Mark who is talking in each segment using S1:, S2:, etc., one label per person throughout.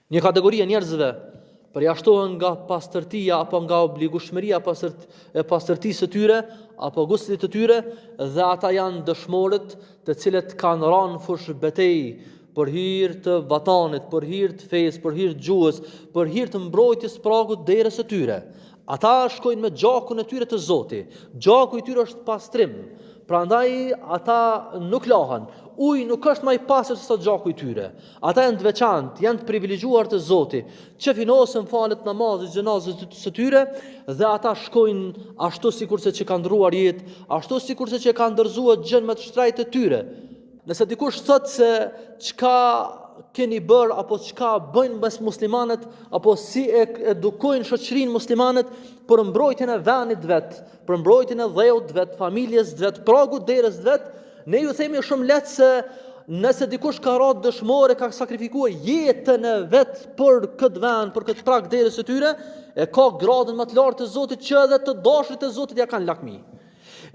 S1: Një kategori e njerëzve përjashtohen nga pastërtia apo nga obligueshmëria e pastërtisë së tyre apo guslit të tyre dhe ata janë dëshmorët të cilët kanë ranë në fushëbetejë për hir të vatanit, për hir të fesë, për hir të gjuhës, për hir të mbrojtjes pragut derës së tyre. Ata shkojnë me gjakun e tyre te Zoti. Gjaku i tyre është pastrim. Prandaj ata nuk lahen. Uji nuk është më i pastër se sa gjaku i tyre. Ata janë të veçantë, janë të privilegjuar te Zoti, që finosen falet namazi xhenazës së tyre dhe ata shkojnë ashtu sikurse që kanë ndërruar jetë, ashtu sikurse që kanë dorëzuar gjënë më të shtrenjtë të tyre. Nëse dikush thotë se çka keni bërë apo çka bëjnë mes muslimanët apo si e edukojnë shoqërinë muslimanët për mbrojtjen e vendit të vet, për mbrojtjen e dheut të vet, familjes të vet, pragut derës të vet, ne ju themi shumë lehtë se nëse dikush ka ra dëshmor e ka sakrifikuar jetën e vet për këtë vend, për këtë prag derës së tyre, e ka gradën më të lartë te Zoti që edhe të dashurit e Zotit ja kanë lakmi.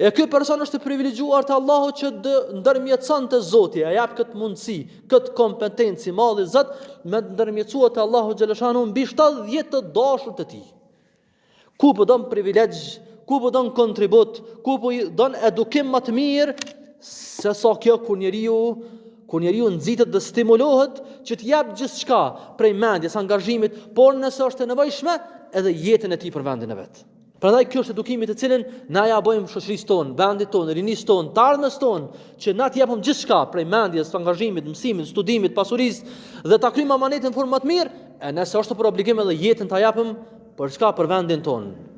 S1: E ky person është i privilegjuar te Allahu që dë, ndërmjetëson te Zoti, e jap këtë mundësi, këtë kompetencë i madhi Zot me ndërmjetësua te Allahu xheleshanuhu mbi 70 të dashur të tij. Ku po don privilegj, ku po don kontribut, ku po don edukim më të mirë se sa kjo kur njeriu kur njeriu nxitet dhe stimulohet që të jap gjithçka prej mendjes, angazhimit, por nëse është e nevojshme, edhe jetën e tij për vendin e vet. Prandaj kjo është edukimi të cilin na ja bëjmë shoqërisë tonë, vendit tonë, rinisë tonë, të ardhmes tonë, që na të japim gjithçka prej mendjes, angazhimit, mësimit, studimit, pasurisë dhe ta kryjmë amanetin në formë më të mirë, e nëse është për obligim edhe jetën ta japim për çka për vendin tonë.